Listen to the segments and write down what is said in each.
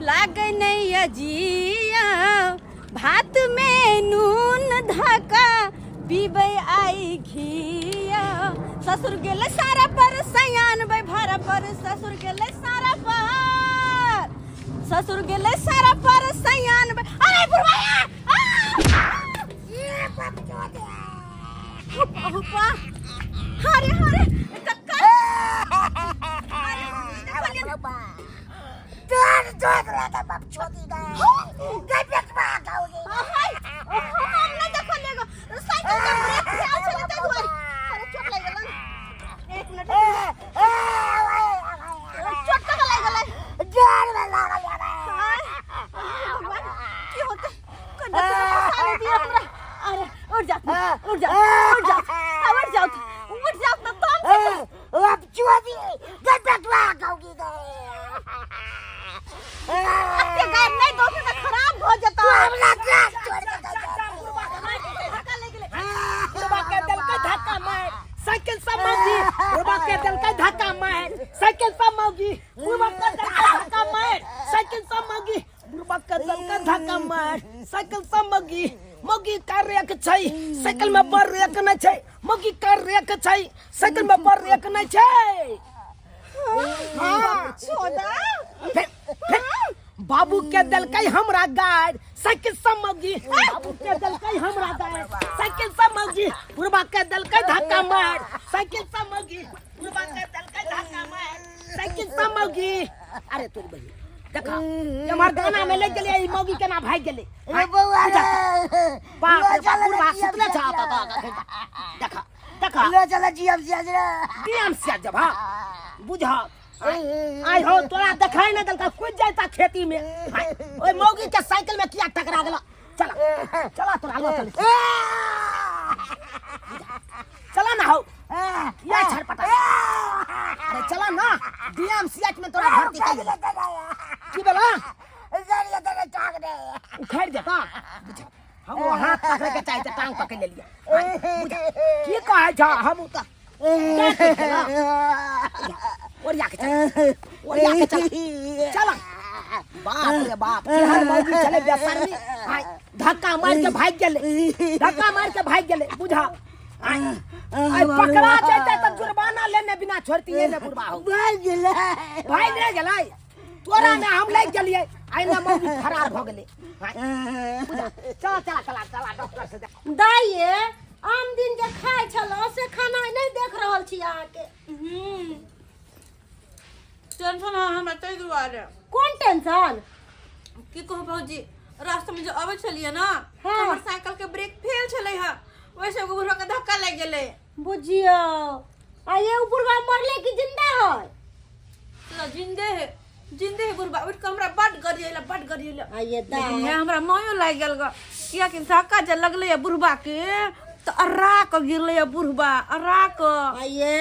लागै नहि अजिया भात में नून धका पीबै आई घिया ससुर गेलै सारा पर सयान बै भारा पर ससुर गेलै सारा पर ससुर गेलै सारा पर सयान बै अरे बुढ़वा हुपा हरे हरे कक्का अरे देखलियै हाय हम नहि देखलियै गो साइकिल के ब्रेक फेल छलै ताहि दुआरे अरे चोट लागि गेलै एक मिनट चोट कहाँ लागि गेलै हाय भगवान की होतै कोन डॉक्टर फंसा नहि दिअ हमरा अरे उठ जाओ उठ जाओ उठ जाओ उठ जाओ उठ जाओ ना तुम अते गाय नहीं दो तो खराब हो जाता बुढ़बा के देलकै धक्का मारि साइकिल सब मौगी बुढ़बा के देलकै धक्का मारि साइकिल सब मौगी बुढ़बा के देलकै धक्का मारि साइकिल सब मौगी बुढ़बा के देलकै धक्का मारि साइकिल सब मौगी मौगी कार रेक छै साइकिल में बर रेक नहि छै मौगी कार रेक छै साइकिल में बर रेक नहि छै हाँ। छोड़ा फिर फिर बाबू के देलकै हमरा गाड़ साइकिल सब मौगी बाबू के देलकै हमरा गाड़ साइकिल सब मौगी बुढ़बा के देलकै धक्का मार साइकिल सब मौगी बुढ़बा के देलकै धक्का मार साइकिल सब मौगी अरे तोर बहिन देखा ये हमार गाना में लग गेलै ई मौगी केना भागि गेलै बौआ रे बाप रे बाप बुढ़बा सुतले छ आता देखा देखा लो चला जीएम से रे डीएम से जब हाँ बुझा आइ हो तोरा देखाई नहीं देलका कूद जाता खेती में आइ, ओए मौगी के साइकिल में किया टकरा गेला चला चला तोरा लो चल चला ना हो किया छरपटा अरे चला ना डीएम सीएच में तोरा भर्ती कर की बोला उखाड़ देता बुझा हम वो हाथ पकड़े के चाहे टांग पकड़ ले लिया की कहै छ हम त ओरिया के चल ओरिया के चल चल बाप रे बाप केहन मौगी छलै बेशर्मी आइ धक्का मार के भागि गेलै धक्का मार के भागि गेलै बुझा आइ आइ पकड़ा जैते तऽ जुर्माना लेने बिना छोड़तियै ने बुढ़बा हो भागि गेलै भागि नहि गेलै तोरा में हम लागि गेलियै आइ ने मौगी फरार भऽ गेलै चला चला चला चला डॉक्टर से देख दाइये आम दिन जे खाइ छलहुँ से खाना नहि देख रहल छी अहाँके टेंशन है हमरा ताहि दुआरे कोन टेंशन की कहू भौजी रास्ता में जो अबै छलियै ने हाँ। हमर साइकिल के ब्रेक फेल छलै हँ ओहिसँ एगो बुढ़वा के धक्का लागि गेलै बुझियौ आ ये उ बुढ़वा मरले कि जिंदा है तो जिंदे है जिंदे है बुढ़बा उठि कऽ हमरा बड गरियेला बड गरियेला आ ये लेकिन दाइ हे हमरा मायो लागि गेल ग कियाकि धक्का जे लगलै या बुढ़बा के तऽ अर्रा कऽ गिरलै या बुढ़बा अर्रा कऽ आ ये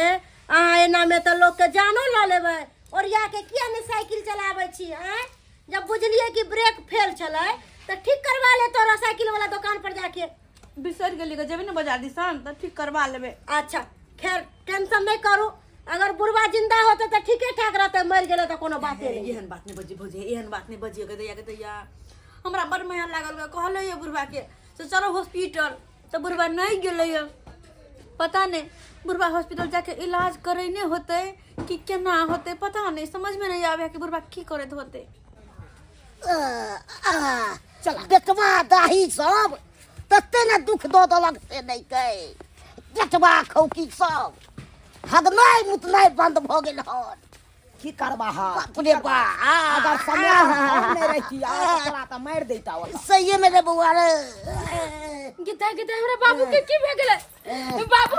अहाँ एना में तऽ लोक के जानो लऽ लेबै ओरिया के किया ने साइकिल चलाबै छी आँय जब बुझलियै कि ब्रेक फेल छलै तऽ ठीक करवा ले तोरा साइकिल वाला दुकान पर जाके बिसरि गेली ग जेबै ने बाजार दिसन तऽ ठीक करवा लेबै अच्छा खैर टेंशन नहीं करू अगर बुढ़वा जिंदा होते तो ठीके ठाक रहते मर गेले तो कोनो बाते नहीं एहन बात नहीं बजी भौजी एहन बात नहीं बजियो के दैया के दैया हमरा बड़ माया लागल ग कहले ये बुढ़वा के से चलो हॉस्पिटल तऽ बुढ़वा नहीं गेलै ये पता नहीं बुढ़वा हॉस्पिटल जाके इलाज करेने होतै कि केना होतै पता नहीं समझ में नहीं आवे कि बुढ़वा की करैत होतै चल बेटवा दाही सब तते ने दुख दऽ देलक से नहि कै बेटवा खौकी सब हगनाइ मुतनाइ बंद भऽ गेल हन की करबा हा बाप रे बा अगर समय पर हम नहीं रहती आ तो तोरा तऽ मारि दैता ओतऽ सहिए में रे बौआ रे गीता गीता हमरा बाबू के की भए गेलै बाबू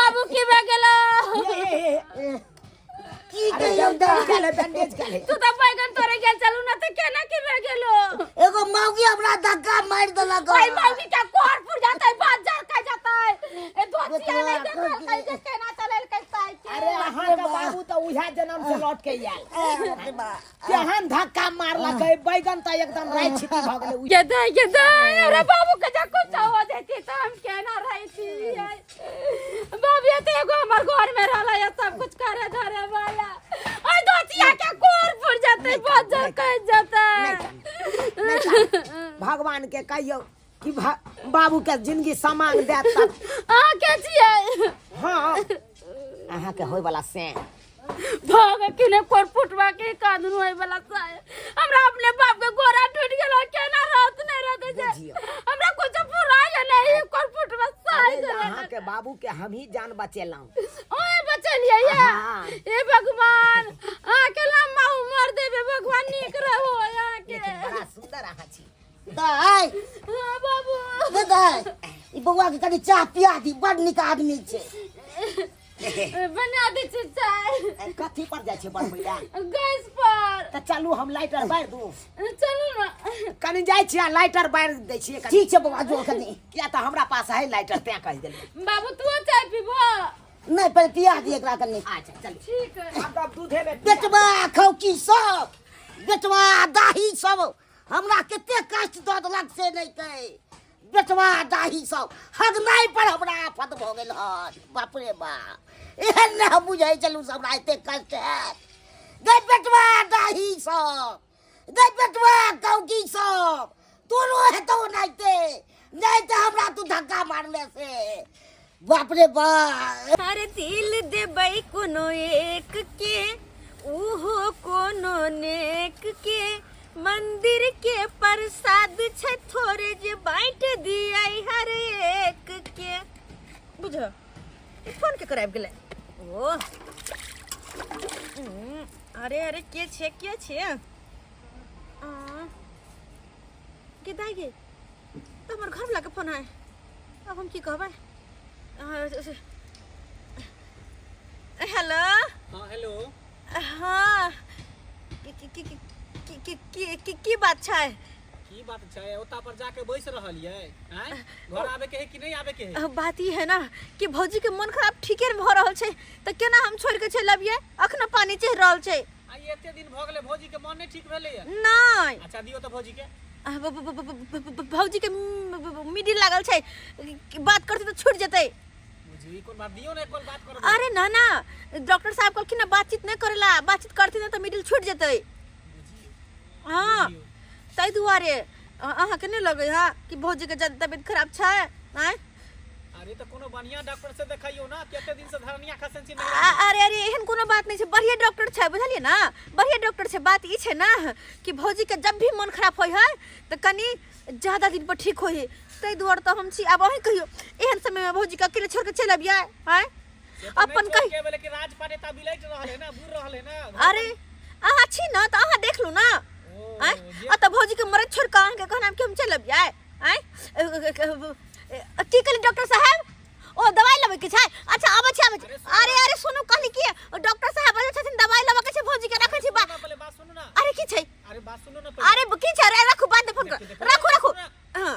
बाबू की भए गेलै ए, ए, ए, की अरे कहियौ बैंडेज कए ले बैंडेज कए ले तू तऽ बैगन तोड़े गेल चलू ना तऽ केना की भए गेलो एगो मौगी हमरा धक्का मारि देलक भाई मौगी के कोर पुर जाता है बाजार का जाता है ए धोतिया नहीं देखल कहीं जे केना चलल के साइकिल अरे अहाँ के बाबू तऽ उएह जन्म से लौट के आयल केहन धक्का मारलक है बैगन तऽ एकदम राइ छिटी भऽ गेलै ये दे ये दे अरे बाबू के जा कुछ हो जाती तो हम केना रहती बाबू ये तो एगो हमर घर में रहला ये सब कुछ करे धरे वाला ओए धोतिया के कोर पुर जाते बाजार का भगवान के कहियौ कि बाबू के जिंदगी सामान देत तब। अहाँ के छियै? हाँ, अहाँ के होय वाला से भाग किने कोर फुटवा के कानून होय वाला साय। हमरा अपने बाप के गोरा टूट गेल, केना रहत नहीं रहत छै। बुझियौ। हमरा कुछ पुराय नहीं कोर फुटवा साय। अरे, अहाँ के बाबू के हम ही जान बचेलहुँ। ओए बचलियै ये। हाँ। हे भगवान, अहाँ के लम्बा उम्र देबे भगवान, नीक रहो अहाँ के। लेकिन बड़ा सुंदर अहाँ छी। दाइ। हाँ बाबू। ए दाइ, ई बौआ के कनि चाह पिया दी, बड़ नीक आदमी छै। बना दै छी चाय। ए, कथी पर जाइ छै बनबै लए? गैस पर। तऽ चलू, हम लाइटर बारि दू। चलू ने। कनि जाइ छियै आ लाइटर बारि दै छियै कनि। ठीक छै बौआ, जो कनि। किया तऽ हमरा पास है लाइटर, तें कहि देलियै। बाबू, तू चाय पीबो? नहि, पहिले पिया दी एकरा कनि। अच्छा चलू। ठीक है। आब तऽ दूधे मे। बेटवा खौकी सब, बेटवा दाही सब हमरा कते कष्ट दऽ देलक से नहि कहि। बेटवा दाही सब हगनाइ पर हमरा आफत भऽ गेल हन। बाप रे बाप, एहन नहि हम बुझै छलहुँ से हमरा एते कष्ट हैत। गै बेटवा दाही सब, गै बेटवा कौकी सब, तोरो हेतौ ओनाहिते, नहि तऽ हमरा तू धक्का मारले से। बाप रे बाप। अरे दिल देबै कोनो एक के, उहो कोनो नेक के, मंदिर के प्रसाद छै थोड़े जे बाँट दियै हर एक के। बुझ, ई फोन के कराबि गेलै? ओ अरे अरे, के छै, के छै? आ, के दाइ गे, तऽ हमर घरवला के फोन है। आब हम की कहबै? हेलो। हाँ, हेलो। हाँ, की की की की की की की की बात छै? की बात छै? ओता पर जाके बैस रहल ये आँय, घर आबे के है कि नहीं आबे के है? बात ई है ना कि भौजी के मन खराब ठीके भऽ रहल छै, तऽ केना हम छोड़ि के चलि अबियै? अखनो पानी चढ़ि रहल छै। आ एते दिन भऽ गेलै, भौजी के मन नहीं ठीक भेलै ये? नहि। अच्छा, दियौ तऽ भौजी के। भौजी के मिडिल लागल छै, बात करतै तऽ छूटि जेतै। बुझी कोन बात, दियौ ने एक बात करबै। अरे ना ना, डॉक्टर साहब कहलखिन ना बातचीत नहि करेला, बातचीत करथिन ना तऽ मिडिल छूटि जेतै। हाँ, ताहि दुआरे अहाँके नहि लगै है कि भौजीके ज्यादा तबियत खराब छै आँय? अरे, तऽ कोनो बढ़िया डॉक्टर से देखैयौ ना, कते दिन से धरनिया खसन छी नहीं। अरे अरे, एहन कोनो बात नहीं छै, बढ़िया डॉक्टर छै, बुझलियै ना, बढ़िया डॉक्टर छै। बात ई छै ना कि भौजीके जब भी मन खराब होइ है तऽ कनि ज्यादा दिन पर ठीक होइ है, ताहि दुआरे तऽ हम छी। आब अहीं कहियौ, एहन समयमे भौजीके अकेले छोड़ि कऽ चलि अबियै आँय? से तऽ अपन नहि कहि छोड़ के एबै, लेकिन राजपाट एता बिलटि रहल है ना, बुढ़ रहल है ना। अरे, अहाँ छी ना तऽ अहाँ देख लू ना। ओ, आँय, आ तऽ भौजीके मरद छोड़ि कऽ अहाँके कहना कि हम चलि अबियै आँय? की कहली डॉक्टर साहब? ओ दवाई लेबै के छै? अच्छा, आबै छी, आबै छी। अरे अरे, सुनू, कहली कि डॉक्टर साहब आयल छथिन, दवाई लेबऽ के छै भौजी के, रखै छी बा सुनू ना, पहिले बात सुनू ना। अरे, की छै? अरे, बात सुनू ना पहिले। अरे, की छै? अरे रखू, बाद में फोन कर। देखियौ, देखियौ, रखू रखू। सुनू ना। हाँ,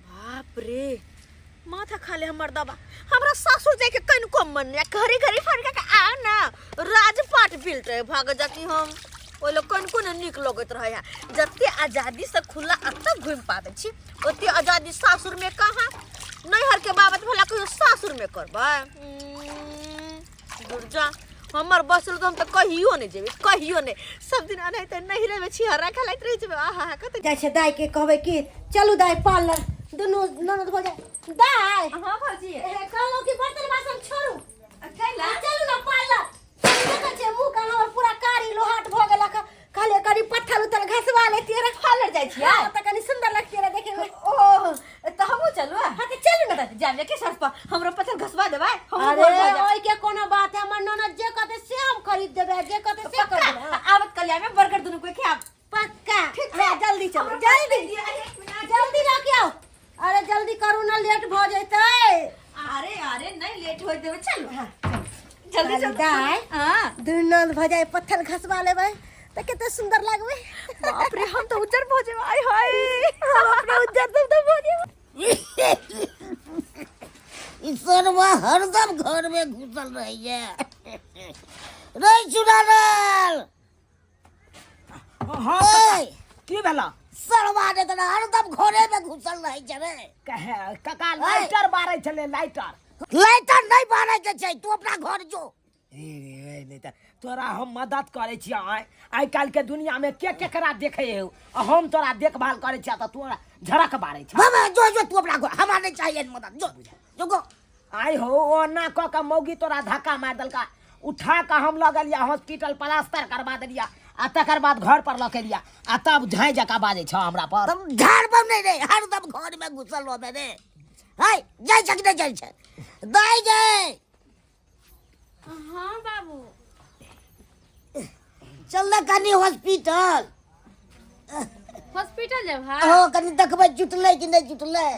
बाप रे, माथा खा ले हमर दवा। हमरा सासुर जाके कनिको मन नहीं, घरे घरे फोन करके आ ना राजपाट बिलटे भाग जाती हम। ओहि लग कनिको ने नीक लगैत रहे है। जते आजादी से खुला एतऽ घुमि पाबै छी, ओते आजादी सासुर में कहाँ। नैहर के बाबत भला कहियो सासुर में करबै? दुर्जा हमर बसल तऽ हम तऽ कहियो नहि जेबै, कहियो नहि। सब दिन एनाहिते नैहरे में छिहरा खेलाइत रहै जेबै। आहा हा, कते जाइ छै दाइ के कहबै कि चलू दाइ पार्लर, दुनू ननद हो जाए दाइ। हाँ भौजी। ए, कहलहुँ कि बर्तन बासन छोड़ू। कैला? चलू ना पार्लर। देखै छियै मुँह कान हमर पूरा कारी लोहाट भऽ गेलक, कहलियै कनि पत्थर उत्थर घसवा लेतियै रह। पार्लर जाइ छियै? हाँ, तऽ कनि सुन्दर लगतियै रह देखै मे। ओ, तऽ हमहूँ चलू? हाँ, तऽ चलू ने। जायब के शर्त पर हमरो पत्थर घसवा देबै, हमहूँ अरे गोर भऽ जायब। ओहि के कोनो बात है, हमर ननद जे कहतै से हम खरीद देबै, जे कहतै से कर देबै। हाँ। आबत कलिया में बर्गर दुनू कोई खायब। पक्का। ठीक छै। हाँ, जल्दी चलू। हमरो जल्दी पैसा दिअ, एक मिनट। जल्दी लऽ के आउ। अरे, जल्दी करू ना, लेट भऽ जेतै। अरे अरे, नहीं लेट होय देबै, चलू जल्दी चलू। दाइ। हाँ। दुनू ननद भऽ जाय पत्थर घसवा लेबै तऽ कते सुन्दर लागबै। बाप रे, हम तऽ उज्जर भऽ जेबै। आय हाय, हम अपना उज्जर सब तऽ भऽ जेबै। ई सरवा हरदम घर में घुसल रहैया रे चुनारल। हाँ। ओए। की भेला? सरवा ने तऽ हरदम घरे में घुसल रहै छै रे। कहे काका, लाइटर बारै छलै, लाइटर। लाइटर नहीं बारै के छै, तू अपना घर जो। रे रे नहि तऽ तोरा हम मदद करै छियै। आइ आइ काल्हिके दुनियामे के केकरा देखै हौ, आ हम तोरा देखभाल करै छियै तऽ तोरा झड़क बारै छ। बाबा जो जो तू अपना घर, हमरा नहीं चाहिए मदद, जो जो गो। आइ हो ओना कऽ के मौगी तोरा धक्का मारि देलका, उठा कऽ हम लऽ गेलियै हॉस्पिटल, प्लास्टर करबा देलियै आ तकर बाद घर पर लऽ के एलियै, आ तब झाँइ जकाँ बाजै छह हमरा पर। तब झाड़ पर नहीं रे, हरदम घर में घुसल रहबे रे। हाय जाइ छै कि नहि जाइ छै? दाइ गए। हाँ बाबू। चल ना कनी हॉस्पिटल। हॉस्पिटल जेब? हाँ हो, कनी देखबै जुटलै कि नहि जुटलै।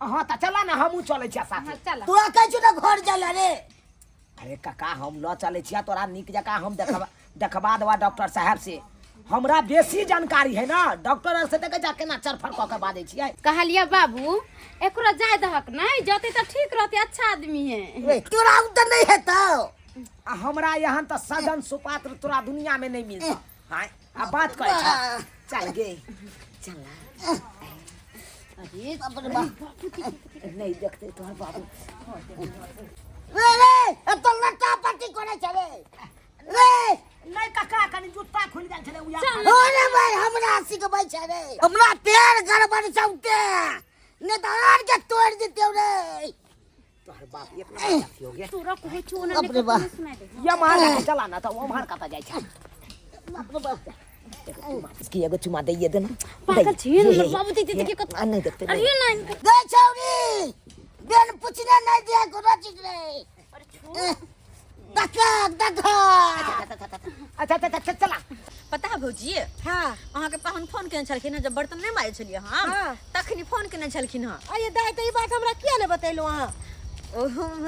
हाँ तऽ चला ने, हमहूँ चलै छियै साथे। हाँ, चल। तोरा कहै छौ ने घर जाइ लए रे। अरे काका, हम लऽ चलै छियै तोरा, नीक जकाँ हम देखबा देखबा देबा डॉक्टर साहब से। हमरा बेसी जानकारी है ना डॉक्टर आर से, देखै जा केना चरफर कऽ के बाजै छियै। कहलियै बाबू, एकरो जाय दहक, नहीं जते तऽ ठीक रहते, अच्छा आदमी है। रे, तोरा उधर नहीं हेतौ। आ हमरा यहाँ तऽ सजन सुपात्र तोरा दुनिया में नहीं मिलता। हाँ, आ बात करै छ, चल गे चल ना। अरे बाप रे बाप। नहीं देखते तोहर बाबू। रे रे, एतऽ लट्टा पट्टी करै छै रे। रे नहीं काका, कनी जूता खुलि गेल छलै उया। हो रे भाई, हमरा सिखबै छै रे। हमरा पैर गड़बड़ छौ ते, नहि तऽ आर के तोड़ि देतौ रे। तोहर बाप एक नंबर अथी हो गया। तोरा कहै छौ ना। बाप रे बाप। सुनाइ दे। ये मार के चला ना, तऽ ओम्हर कतऽ जाइ छै? बाप रे बाप। इसकी एगो चुमा दैये देना। पागल छी हमर बाबू, देख देख के आ नहीं देखते। अरे नहीं। गै छौरी, बेन पुछने नहि दिया कोनो चीज रे। देखक देखक। अच्छा अच्छा अच्छा, चला। पता है भौजी? हाँ। अहाँके पाहुन फोन केने छलखिन हँ, जब बर्तन नहि मारै छलियै हम। हाँ। तखनी फोन केने छलखिन हँ। अरे दाइ, तऽ ई बात हमरा किया नहि बतेलहुँ अहाँ? ओ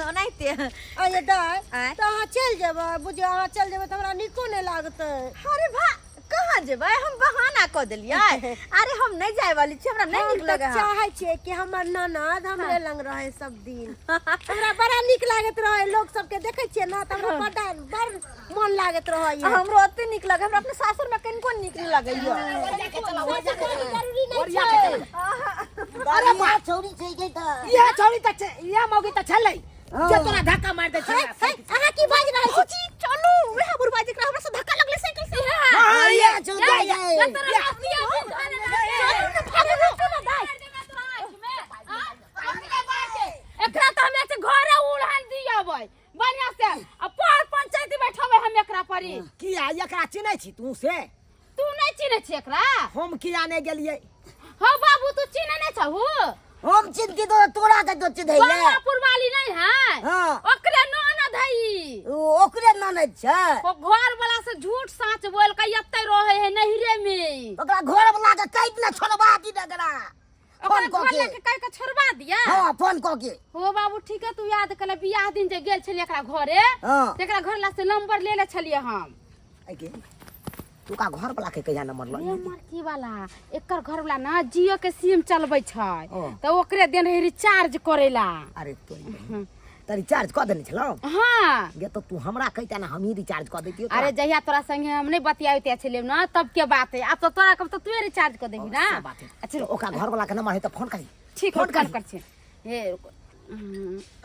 ओनाहिते। अरे दाइ। आँय? तऽ अहाँ चलि जेबै? बुझियौ, अहाँ चलि जेबै तऽ हमरा नीको नहि लागतै। अरे भा, कहाँ जेबै? हम बहाना कऽ देलियै। अरे हम नहि जाय वाली छी, हमरा नहि हम नीक तऽ लगै है। चाहै छियै कि हमर ननद हमरे लग रहै सब दिन, हमरा बड़ा नीक लागैत रहै। लोक सबके देखै छियै ने तऽ हमरा बड़ा बड़ मन लागैत रहैए। हमरो ओते नीक लगे, हमरा अपने सासुर में कनिको नीक नहि लगैया। जरूरी नहि छै। अरे बा छौरी छै गै तऽ। इहे छौरी तऽ छै, इहे मौगी तऽ छलै जे तोरा धक्का मारि दै छलै। अहाँ की बाजि रहल छी? भौजी चलू, वएह बुढ़बा जेकरा हमरा से धक्का लगलै साइकिल से। हाँ, ये छौ दाइ गै। तोरा बाप चलू ने, भागू ने दाइ। एकरा तऽ हमे से घरे उड़ान दियबै बढ़िया से, आ पर पंचायती बैठबै हम एकरा परी। किया, एकरा चिन्है छी तू से? तू नहीं चिन्है छी एकरा? हम किया नहि गेलियै? हो बाबू, तू चिन्है नहीं छहु? हम चिन्हती तो तोरा के तो चिन्हैले। गंगापुर वाली नहीं है? हाँ। ओकरे ननद है ई। ओ ओकरे ननद छै। ओ घर वाला से झूठ साँच बोल के एते रहे है नहिरे में। ओकरा घर वाला के कहि ने छोड़बा दी ने एकरा। ओकरा फोन कऽ घर के। लए के कहि के छोड़बा दिया। हाँ, फोन कऽ के। हो बाबू, ठीक है, तू याद कर, बियाह दिन जे गेल छलियै एकरा घरे। हाँ। तऽ एकरा घर ला से नंबर ले ले छलियै हम। ऐ गे, तू का घर वाला के कहिया नंबर लऽ ए मरकी वाला, एकर घर वाला ना जियो के सिम चलबै छै। ओ। तऽ ओकरे देन रहे रिचार्ज करेला। अरे तोरी बहिन, तऽ रिचार्ज कऽ देने छलौ? हाँ। गे तऽ तू हमरा कहिता ने, हमही रिचार्ज कऽ दैतियौ तोरा। अरे जहिया तोरा संगे हम नहीं बतियाबते छलियै ना तब के बात है, आब तो तोरा कब तो तू रिचार्ज कर देबी ना। से बात है। अच्छा, ओकरा घर वाला के नंबर है तऽ फोन करी। ठीक फोन है, फोन करी। कर छी। हे रुको।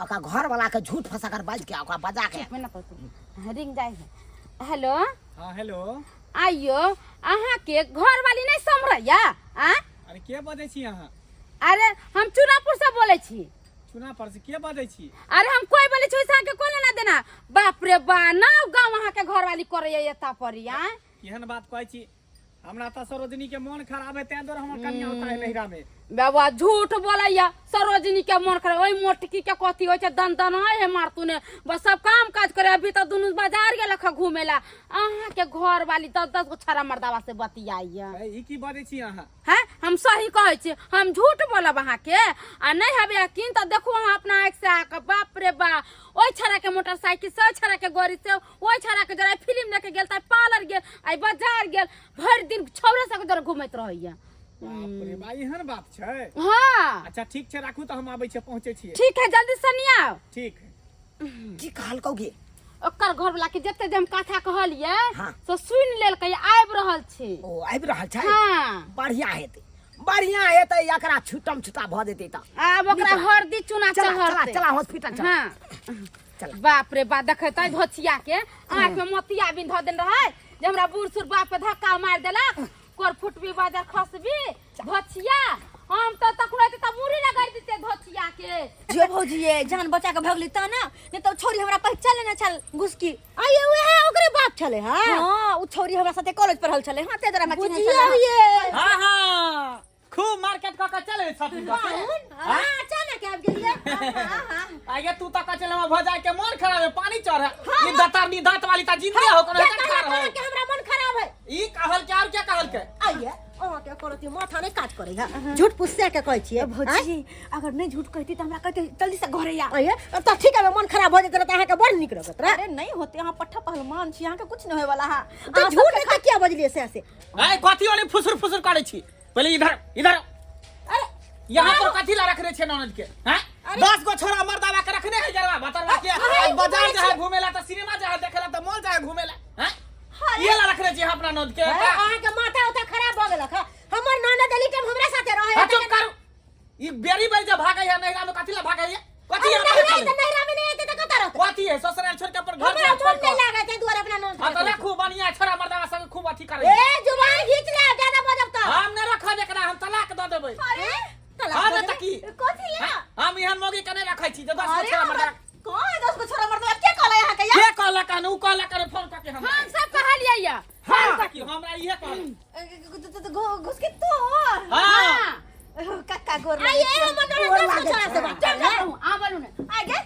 ओकरा घर वाला के झूठ फंसा कर बाज के ओकरा बजा के। मना कर तू। रिंग जाय है। हेलो। हाँ हेलो। आइयो, अहाँ के घर वाली नहीं समरैया आ? अरे के बजै छी अहाँ? अरे हम चुनापुर से बोलै छी। चुनापर से के बजै छी? अरे हम कोई बोलै छी ओइसे अहाँके कोई लेना देना। बाप रे बा, नाव गाँव अहाँके घर वाली करैया एता परी आ? केहन बात कहै छी? हमरा तऽ सरोजनी के मन खराब है, तें दुआरे हमर कन्या होता है नैहरा में। बाबा झूठ बोलैया, सरोजनी के मन खराब, ओहि मोटकी के कथी होइ छै, दन दन है मारतू ने, बस सब काम काज करे। अभी तऽ दुनू बाजार गेलक हँ घूमे ला, अहाँ के घर वाली दस दस गो छड़ा मर्दावा से बतियाइया। ए, ई की बजै छी अहाँ? हैं, हम सही कहै छी, हम झूठ बोलब अहाँके? आ नहि हबे यकीन तऽ देखू अहाँ अपना आँखि से आके। बाप रे बा, ओहि छड़ा के मोटरसाइकिल से, ओहि छड़ा के गाड़ी से, ओहि छड़ा के जरा फिल्म देखे गेल तऽ पार्लर गेल, आइ बाजार गेल, भरि दिन छौड़े सबके जरा घूमैत रहैया। बाप रे बा, एहन बात छै? हाँ। अच्छा ठीक छै, राखू तऽ हम आबै छियै, पहुँचै छियै। ठीक है, जल्दी से नहीं आओ। ठीक है। की कहलकौ गे? ओकर घर वाला के जते जे हम कथा कहलियै। हाँ। से सुनि लेलकै, आबि रहल छै। ओ आबि रहल छै? हाँ। बढ़िया हेतै, बढ़िया हेतै, एकरा छुटम छुटा भऽ जेतै तऽ। आब ओकरा हरदी चूना चला चला चढ़तै। चला हॉस्पिटल चला। हाँ। बाप रे बाप, देखे धोछिया के आँख में मोतिया बिन धो देने रहे जे हमरा बूढ़ सूढ़ बाप के धक्का मार देलक, कोर फुटबी बाजार खसबी धोछिया। हम तो तखनो त मुड़ी ना गड़ दिते धोछिया के। जो भौजी ये जान बचा के भगली त ना, नहीं तो छोरी हमरा पहचान लेना छल घुसकी। आये उहे ओकरे बाप छले। हां हां, उ छोरी हमरा साथे कॉलेज पढ़ल छले। हां, ते जरा हमरा चिन्है बुझियौ छले। ये। हां हां, खूब मार्केट क के चले शॉपिंग क के। हां, अचानक आबि गेलियै। आगे तू त कह चले भ जाय के मन खराब है, पानी चढ़ है। ई दतारनी दांत वाली त जिंदे हो कोनो के खा कहलक रहे। के हमरा मन खराब है? ई कहल के और क्या कहल के? आइए अहाँ के करती माथा नहीं काज करे है, झूठ पुस्से के कहै छियै। भौजी अगर नहीं झूठ कहती त हमरा कहते जल्दी से घरे आ। आइए त ठीक है, मन खराब हो जेतै त अहाँ के बड़ नीक लगत रहे। अरे नहीं होते, अहाँ पट्ठा पहलवान छी, अहाँ के कुछ नहीं होय वाला है। त झूठ नहीं त किया बजलियै से से? ए कथी वाली फुसुर फुसुर करै छी? पहले इधर इधर। अरे यहाँ पर कथी ला रखने छे ननद के? हैं, 10 गो छोरा मर्दावा के रखने है जरवा बतरवा के। आज बाजार जाए घूमेला त सिनेमा जाए देखेला त मॉल जाए घूमेला। हैं, ये ला रखने छी अपना ननद के। अहाँ के माथा उथा खराब भ गेलक। हमर ननद एली टाइम हमरा साथे रहे। हां, चुप करू। ई बेरी बेरी जे भागै है नैहरा में, कथी ला भागै है? कथी अरे है नैहरा त नैहरा में नहीं आते त कतऽ रहतै? कथी है ससुराल छोड़ के अपन घर हमरा छोड़ मन के नहीं लागत है दुआरे अपना ननद हां त के। रखू बढ़िया छोरा मर्दावा संग खूब अथी करै। ए जुबान घीच ले, ज्यादा बजब त हम नहीं रखब एकरा, हम तलाक द देबै। अरे तलाक हां दऽ न देबै? त की कथी ला? हम एहन मौगी के नहीं रखै छी जे 10 गो अरे छोरा मर्दावा। कौन है 10 गो छोरा मर्दावा? के कहलै अहाँ के? के कहलक हन? उ कहलक हन फोन कऽ के हमरा। हम सब कहलियै या। हां, की हमरा इहे कहलक। घुसकी तू? हां। काका गोर आइए हमर ननद 10 गो छोरा से बात चल करे। आ बोलू ने। आगे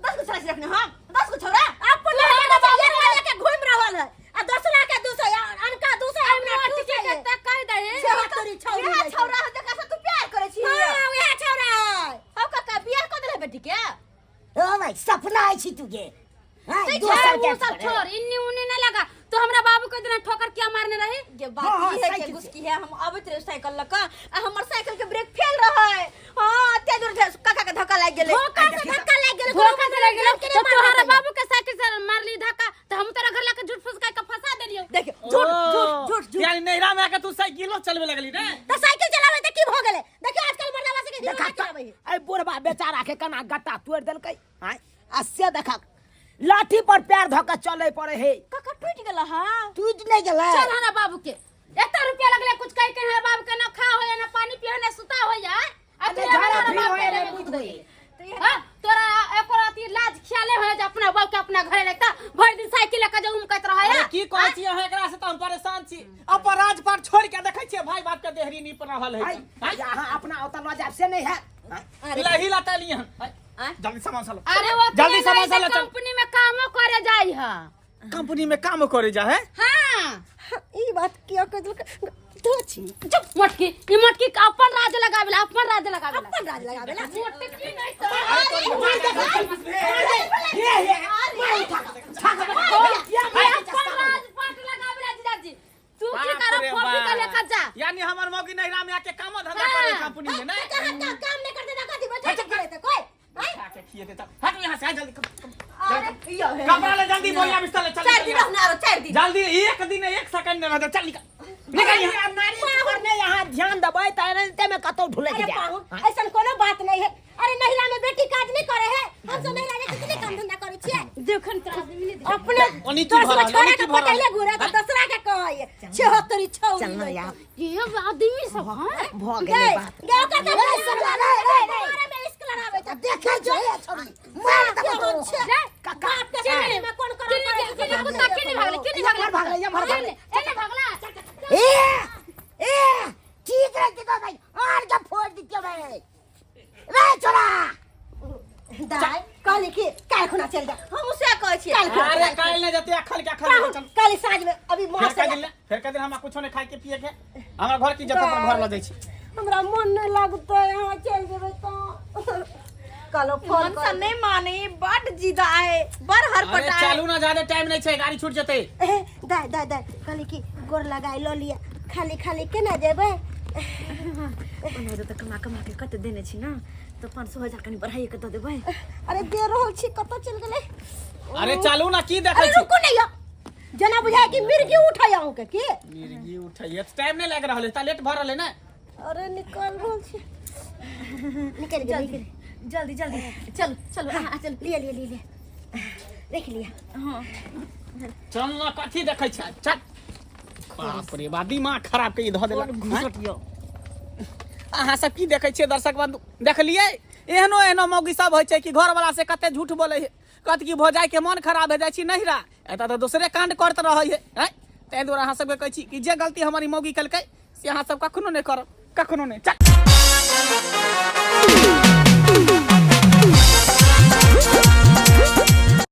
10 गो छोरा से रखने हम 10 गो छोरा अपन ननद एक वाले के घूम रहल है आ दोसरा के 200, अनका 200, हमरा 200 के त कह दे। छिहत्तरी छौरी इएह लै छै। छौरा है जकरा से तू प्यार करै छी। हां, उएह छौरा है। हौ काका, बियाह कऽ देले बेटी के? ओ भाई, सपना आई छी तू गे। हां, छोड़ दोसर उ के सब छोड़, इन्नी उन्नी ना लगा। तो हमरा बाबू के दिना ठोकर क्या मारने रही? ये हाँ, बात हाँ, ई है के साइकिल से। घुसकी है, हम आबैत रहे साइकिल लऽ कऽ आ हमर साइकिल के ब्रेक फेल रहै। हां, ते दूर से काका के धक्का लागि गेलै। धोखा से धक्का लागि गेलै। धोखा से लागि गेलै के तो तोहरा बाबू के साइकिल से मारली धक्का त हम तोरा घर लाके झूठ फुसका के फंसा देलियौ। देखियौ, झूठ झूठ झूठ झूठ। यानी नैहरा में आके तू साइकिलो चलबे लगली ने? त साइकिल चलाबै त की भ गेलै? देखियौ आजकल मर्दावा से के हीरो देखा नहीं चलाबै है। ए बुढ़बा बेचारा के कना गट्टा तोड़ देलकै। आँय, आ से देखा लाठी पर पैर धऽ के चले पड़े हे। काका टूटि गेल हां? टूटि नहीं गेलै। चल हमरा बाबू के एते रुपया लगले कुछ कह के हमरा बाबू के ना खा होया, ना पानी पियो, ना सुता होया। आ तू अरे हमरा झाड़ा बाप फिर होया, के रे लेके बुझ कुछ गई। दे। हाँ, तोरा एको राती लाज ख्याले होया जे अपना बाप के अपना घरे लेता भरि दिन साइकिल लके जे उमकैत रहै। अरे की कहै छी अहाँ, एकरा से त हम परेशान छी। अपन राजपाट छोड़ के देखै छियै भाई बाप के देहरी नीप रहल है। आँय, अहाँ अपना ओतऽ लऽ जायब से नहीं है। आँय, लही लतलियै हन। आँय, जल्दी सामान सब अरे वो जल्दी सामान सब ले चल। कंपनी में कामो करे जाई है। कंपनी में काम करे जा है? हां। ई बात किया कह देलक धोची? चुप मोटकी, ई मोटकी के अपन राज लगावेला, अपन राज लगावेला, अपन राज लगावेला। मोटकी नहीं तो हे हे, मार उठा के, उठा के, अपन राज पाट लगावेला। जीजाजी तू की बाप कर रे फोफी के बाप। लेकर जा। यानी हमर मौगी नैहरा में आके काम धंधा करे कंपनी में नहीं? कहाँ का काम नहीं करते ना, कथी बैठा के करे कोई? खा के खिए देता। हट यहाँ से, जल्दी अरे यो हे। कपड़ा ले जल्दी, बोरिया बिस्तर ले चल। 4 दिन रहना आरो 4 दिन। जल्दी, एक दिन एक सेकंड नहीं रहता। चल निकल निकल यहाँ। नारी पर नहीं यहाँ ध्यान देबै तऽ एनाहिते में कतौ ढुलकि अरे जायत। पाहुन, ऐसन कोनो बात नहीं है। अरे नहिरा में बेटी काज नहीं करे है? हम सब नहिरा में कितने काम धंधा करे छियै। देखन तोरा आदमी नहीं देख। अपने ओनी की 10 गो भरल, छोरा ओनी के की भरल। पटैले घूरे त दोसरा के कहै 76 छौरी। चल ना यार। ये आदमी सब हां भऽ गए गेलै बात। गए ओकर त ए, सरला, रे, रे, रे। मारे में इश्क लड़ाबै छ। देखै छै ए छौरी, मार देबौ तोरो। जा काका बाप के सामने में कोन करम किन्नी करे छै? किन्नी कुत्ता किन्नी भागले, किन्नी भागले? एम्हर भागले, एम्हर भागले। एने भागला। ए ए, ठीक रह दितो भाई, आर के फोड़ दितियो भाई रे छोरा। दाइ कहली कि काल्हि खुना चलि जा। हम उसे कहै छियै। काल्हि खुना। अरे काल्हि नहीं जते, अखल के अखल पाहुन, चल। काल्हि साँझ में अभी फेर माँ का दिन फेर का दिन हमरा कुछो नहीं खाए के पिए के, हमरा घर की जतन पर घर ल जाइ छी। हमरा मन नहीं लगतै, अहाँ चलि जेबै तऽ कहलो फोन मन से नहीं माने, बड जिदा है, बड़ अरे हरपटा है। चालू ना, ज्यादा टाइम नहीं छै, गाड़ी छूट जते। ए, दाइ दाइ दाइ, कहली कि गोर लगाइ लऽ लिअ, खाली खाली केना जेबै? ओनाहितो तऽ कमा कमा के कते देने छी ना, तऽ 500 1000 कनि बढ़ाइए के दऽ देबै। अरे दे रहल छी, कतऽ चलि गेलै? अरे चालू ना, की देखै अरे छी? रुकू ने यौ, जेना बुझाय कि मिर्गी उठै अहूँके की। मिर्गी उठैए, टाइम नहीं लागि रहल है, ता लेट भऽ रहल है ने। अरे निकल रहल छी, निकलि गेल, निकलि। जल्दी जल्दी चलू चलू, अहाँ चलू। लिअ लिअ लिअ लिअ। देख लिया। हाँ। चल ना, कथी देखै छै? चल। बाप रे बा, दिमाग खराब के धऽ देलक। घुसटियो। अहाँ सब की देखै छियै दर्शक बंधु? देखलियै, एहनो एहनो मौगी सब होइ छै कि घरवाला से कते झूठ बोलै है, कहत कि भौजाई के मन खराब हो जाइ छी नहिरा, एतऽ तऽ दोसरे कांड करत रहै है। हैं, ताहि दुआरे अहाँ सबके कहै छी कि जे गलती हमर ई मौगी केलकै से अहाँ सब कखनो नहि करब, कखनो नहि। चल।